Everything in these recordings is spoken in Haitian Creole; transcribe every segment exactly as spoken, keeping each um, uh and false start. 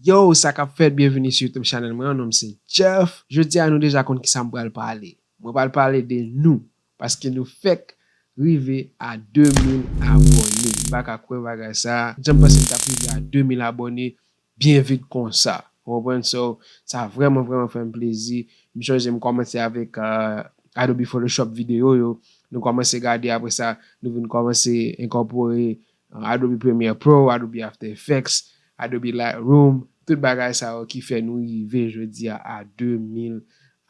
Yo, sa k ap fèt? Byenvini sou YouTube channel mwen, non m se Jeff. Jodi a nou deja konn kisa m pral pale. Mwen pral pale de nou, paske nou fèk rive a de mil abòne. M pa ka kwè bagay sa. Janm panse m t ap rive a de mil abòne byen vit konsa. Ou konprann? So, sa vrèman, vrèman fè m plezi. M sonje m kòmanse avèk, uh, Adobe Photoshop videyo yo. Nou kòmanse gade, apre sa, nou vin kòmanse enkòpore, uh, Adobe Premiere Pro, Adobe After Effects, Adobe Lightroom, tout bagay sa yo ki fè nou rive jodi a a de mil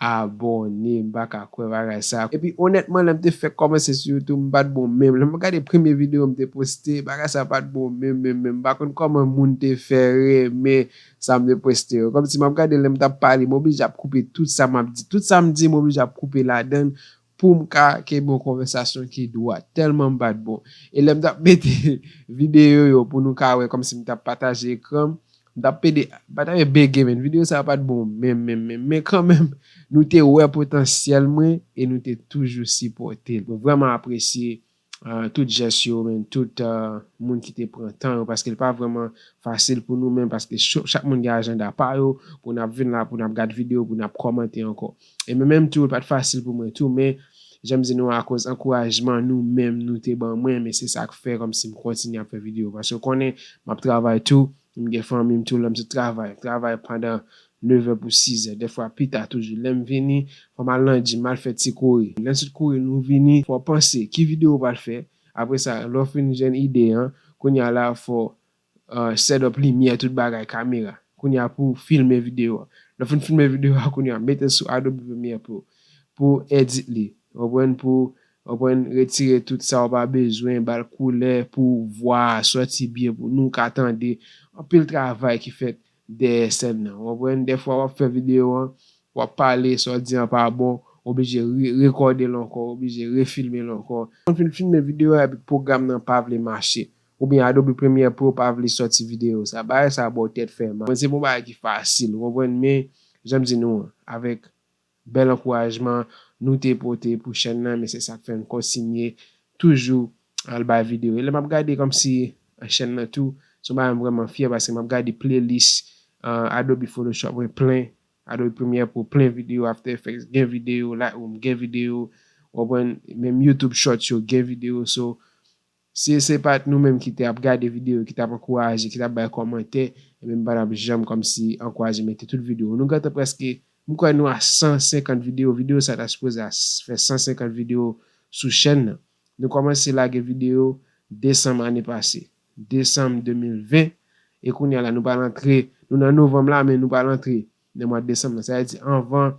abòne. M pa ka kwè bagay sa. Epi, onètman, lè m te fèk kòmanse sou YouTube, m pa t bon menm. Lè m gade premye videyo m te poste, bagay sa pa t bon menm, menm, menm. M pa konn kòman moun te fè renmen sa m te poste yo. Kòmsi m ap gade lè m t ap pale, m oblije ap koupe tout sa m ap di. Tout sa m di, m oblije ap koupe ladan l pou m ka kenbe yon konvèsasyon ki dwat. Tèlman m pa t bon. E lè m t ap mete videyo yo pou nou ka wè, kòmsi m t ap pataje ekran m, m t ap pede, m pa t ap bege, men videyo sa pa t bon menm, menm, menm. Men kanmenm, nou te wè potansyèl mwen e nou te toujou sipòte l. Mwen vrèman apresye, uh, tout jès yo, men tout, uh, moun ki te pran tan yo, paske l pa vrèman fasil pou nou menm, paske cho-, chak moun gen ajanda pa yo, pou n ap vin la, pou n ap gade videyo, pou n ap kòmante ankò. E men menm tou, li pa t fasil pou mwen tou, men jan m di nou, akoz ankourajman nou menm nou te ban mwen, men se sa k fè kòmsi m kontinye ap fè videyo. Paske w konnen, m ap travay tou, m gen fanmi m tou, lè m sot travay. M travay pandan nevè pou sizè, dèfwa pita toujou. Lè m vini, fò m al nan gym, m al fè ti kouri. Lè m sot kouri, nou vini, fò w panse, ki videyo w pral fè? Apre sa, lè w fin jwenn ide an, kounye a la, fò uh, set up limyè, tout bagay, kamera. Kounye a pou filme videyo a. Lè w fin filme videyo a, kounye a mete l sou Adobe Premiere Pro pou edit li. Ou konprann? Pou, ou konprann, retire tout sa w pa bezwen, ba l koulè pou vwa a sòti byen, pou nou ka tande. Anpil travay ki fèt dèyè sèn nan. Ou konprann? Dèfwa w ap fè videyo an, w ap pale, sa w di an pa bon, oblije re-, rekòde l ankò, oblije refilme l ankò. Mwen fin filme videyo a epi pwogram nan pa vle mache. Oubyen Adobe Premiere Pro pa vle sòti videyo sa. Bagay sa ba w tèt fè mal. Mwen se pa yon bagay ki fasil, ou konprann? Men, jan m di nou an, avèk bèl ankourajman nou te pote pou chèn nan, men se sa k fè n kontinye toujou al bay videyo. E lè m ap gade kòmsi chèn nan tou, se yon bagay m vrèman fyè paske m ap gade playlist, uh, Adobe Photoshop mwen plen, Adobe Premiere Pro plen videyo, After Effects gen videyo, Lightroom gen videyo, ou konprann, menm YouTube Shorts yo gen videyo, so, si se pa t nou menm ki te ap gade videyo, ki t ap ankouraje, ki t ap bay kòmantè, ebyen m pa t ap janm kòmsi ankouraje mete tout videyo. Nou gentan prèske, m kwè nou a san senkant videyo, videyo sa ta sipoze a s-, fè san senkant videyo sou chèn nan. Nou kòmanse lage videyo desanm ane pase, desanm de mil ven, e kounye a la nou pral antre, nou nan novanm la, men nou pral antre nan mwa desanm nan. Sa vle di anvan,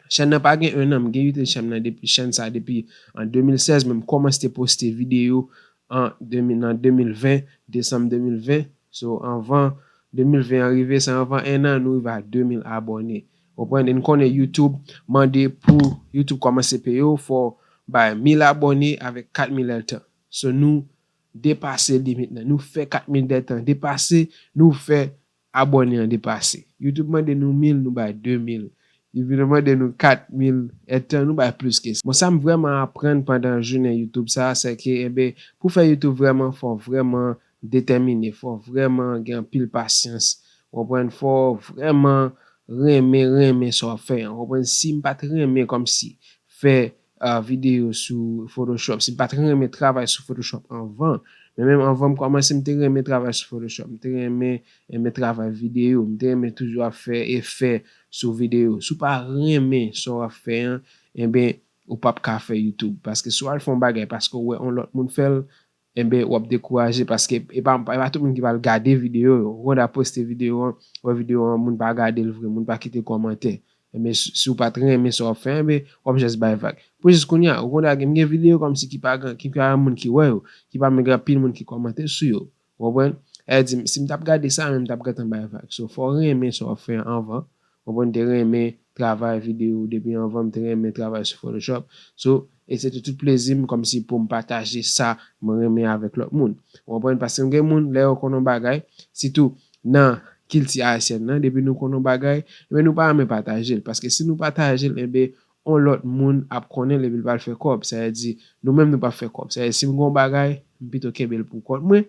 chèn nan pa gen en an, m gen YouTube chèn nan depi, chèn sa depi an de mil sèz, men m kòmanse te poste videyo an de mil, nan de mil ven, desanm de mil ven. So, anvan de mil ven an rive, se anvan en an, nou rive a de mil abòne. Ou konprann? E n konnen YouTube mande pou YouTube kòmanse peye w, fò w bay mil abòne avèk kat mil èdtan. So, nou depase limit nan. Nou fè kat mil èdtan depase, nou fè abòne an depase. YouTube mande nou mil, nou bay de mil. YouTube mande nou kat mil èdtan, nou bay plis ke sa. Bon, sa m vrèman aprann pandan jounen YouTube sa, se ke, enben, pou fè YouTube vrèman, fò w vrèman detèmine, fò w vrèman gen anpil pasyans. Ou konprann? Fò w vrèman renmen, renmen sa w ap fè an. Ou konprann? Si m pa t renmen kòmsi fè, ah, videyo sou Photoshop, si m pa t renmen travay sou Photoshop anvan, men menm anvan m kòmanse, m te renmen travay sou Photoshop, m te renmen, renmen travay videyo, m te renmen toujou ap fè efè sou videyo. Si w pa renmen sa w ap fè an, enben, ou p ap ka fè YouTube. Paske si w al fè yon bagay paske w wè yon lòt moun fè l, enben, w ap dekouraje paske e pa, e pa tout moun ki pral gade videyo yo. Ou konn ap poste videyo an, wè videyo an, moun pa gade l vre, moun pa kite kòmantè. Enben, si, si w pa t renmen sa w ap fè, enben, w ap jis bay vag. Pou jis kounye a, ou konn gen, gen videyo kòmsi ki pa gen, ki pa gen moun ki wè yo, ki pa menm gen anpil moun ki kòmante sou yo. Ou konprann? E di, si m t ap gade sa, men m t ap gentan bay vag. So, fò w renmen sa w ap fè anvan. Ou konprann, m te renmen travay videyo depi anvan, m te renmen travay sou Photoshop. So, e se te tout plezi m kòmsi pou m pataje sa mwen renmen avèk lòt moun. Ou konprann, paske m gen moun, lè yo konn yon bagay, sitou nan kilti ayisyèn nan, depi nou konn yon bagay, enben nou pa renmen pataje l. Paske si nou pataje l, enben, yon lòt moun ap konnen l epi l pral fè kòb. Sa vle di, nou menm nou p ap fè kòb. Sa vle di, si m gen yon bagay, m pito kenbe l pou kont mwen,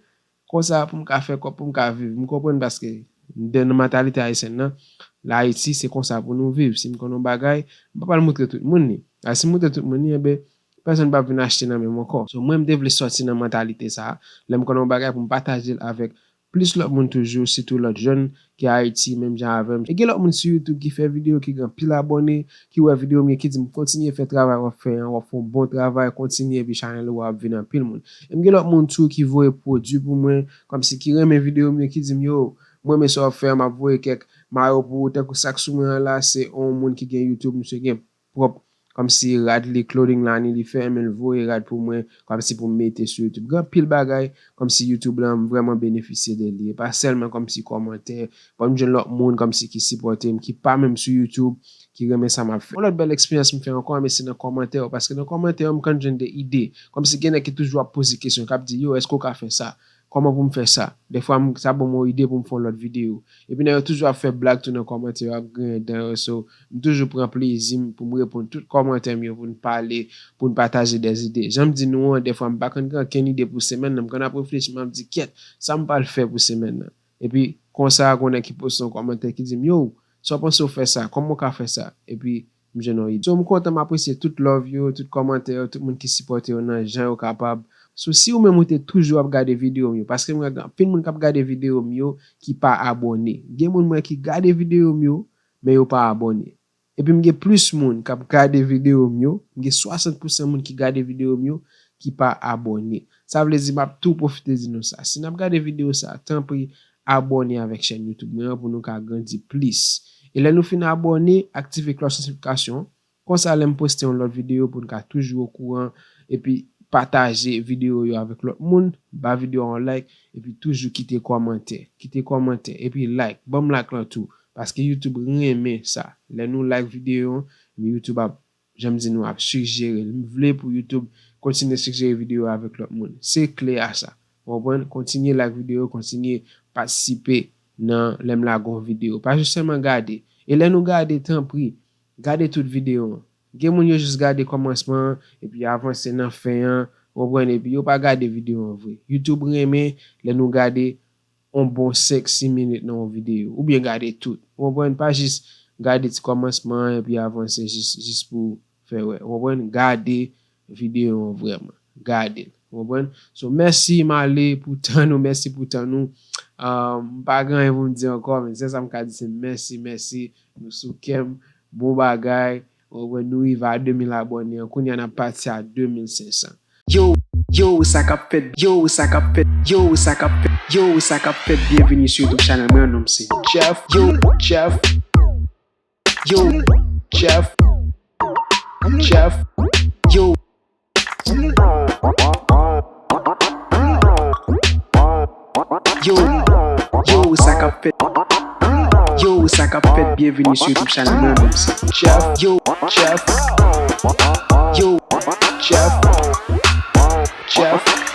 konsa, pou m ka fè kòb, pou m ka viv. M konprann paske Nan mantalite ayisyèn nan, la Ayiti, se konsa pou nou viv. Si m konn yon bagay, m pa pral montre tout moun li. A si m montre tout moun li, enben, pèsonn p ap vin achte nan men m ankò. So, mwen, m te vle sòti nan mantalite sa a. Lè m konn yon bagay pou m pataje l avèk plis lòt moun toujou, sitou lòt jèn ki Ayiti, menm jan avè m. E gen lòt moun sou YouTube ki fè videyo, ki gen anpil abòne, ki wè videyo m yo, ki di m, "Kontinye fè travay w ap fè an, w ap fè yon bon travay, kontinye, epi chanèl ou a ap vin anpil moun." E m gen lòt moun tou ki voye pwodui pou mwen, kòmsi ki renmen videyo m yo, ki di m, "Yo, mwen renmen sa w ap fè an, m ap voye kèk mayo pou ou." Tankou sa k sou mwen an la, se yon moun ki gen YouTube, misye gen pwòp, kòmsi rad li, clothing line li fè, men l voye rad pou mwen, kòmsi pou m mete sou YouTube. Gen anpil bagay, kòmsi YouTube la, m vrèman benefisye de li. E pa sèlman kòmsi kòmantè, bon, m jwenn lòt moun kòmsi ki sipòte m, ki pa menm sou YouTube, ki renmen sa m ap fè. Yon lòt bèl eksperyans m fè ankò, men se nan kòmantè yo, paske nan kòmantè yo, m konn jwenn de ide. Kòmsi gen nèg ki toujou ap poze kesyon, k ap di, "Yo, èske w ka fè sa? Kòman pou m fè sa?" Dèfwa, m, sa ban m yon ide pou m fè yon lòt videyo. Epi nèg yo toujou ap fè blag tou nan kòmantè yo, ap griyen dan yo, so, m toujou pran plezi m pou m reponn tout kòmantè m yo, pou n pale, pou n pataje de ide. Jan m di nou an, dèfwa m pa konn gen okenn ide pou semèn nan, m konn ap reflechi, m ap di, "Kyèt, sa m pral fè pou semèn nan?" Epi, konsa, gen nèg ki poste yon kòmantè ki di m, "Yo, sa w panse w fè sa? Kòman w ka fè sa?" Epi, m jwenn yon ide. So, m kontan, m apresye tout love yo, tout kòmantè yo, tout moun ki sipòte yo nan jan yo kapab. So, si ou menm ou te toujou ap gade videyo m yo, paske m wè gen anpil moun k ap gade videyo m yo ki pa abòne. Gen moun m wè ki gade videyo m yo, men yo pa abòne. Epi m gen plis moun k ap gade videyo m yo, m gen swasant pousan moun ki gade videyo m yo ki pa abòne. Sa vle di, m ap tou pwofite di nou sa. Si n ap gade videyo sa, tanpri, abòne avèk chèn YouTube mwen an pou nou ka grandi plis. E lè nou fin abòne, aktive klòch notifikasyon. Konsa, lè m poste yon lòt videyo, pou n ka toujou okouran. Epi, pataje videyo yo avèk lòt moun, ba videyo a yon like, epi toujou kite kòmantè. Kite kòmantè, epi like. Ban m like lan tou, paske YouTube renmen sa. Lè nou like videyo an, YouTube ap, jan m di nou, ap sijere l. M vle pou YouTube kontinye sijere videyo avèk lòt moun. Se kle a sa. Ou konprann? Kontinye like videyo, kontinye patisipe nan lè m lage yon videyo. Pa jis sèlman gade. E lè nou gade, tanpri, gade tout videyo an. Gen moun yo jis gade kòmansman an, epi avanse nan fen an, ou konprann, epi yo pa gade videyo an vre. YouTube renmen lè nou gade yon bon senk, sis minit nan yon videyo, oubyen gade tout. Ou konprann? Pa jis gade ti kòmansman an, epi avanse jis, jis pou fè wè. Ou konprann? Gade videyo an vrèman. Gade l. Ou konprann? So, mèsi, m ale pou tan nou, mèsi pou tan nou. Ah, m pa gen anyen pou m di ankò, men sèl sa m ka di, se mèsi, mèsi. Nou sou kè m. Bon bagay. Ou konprann? Nou rive a de mil abòne an. Kounye a, n ap pati a de mil senk san. Yo, yo, sa k ap fèt, yo, sa k ap fèt, yo, sa k ap fèt, yo, sa k ap fèt, byenveni sou YouTube channel mwen, non m se Jeff, yo, Jeff, yo, Jeff, Jeff, yo. Yo, yo, sa k ap fèt? Yo, sa k ap fèt? Byenveni sou YouTube channel mwen, non m se Jeff, yo, Jeff, yo, Jeff, Jeff.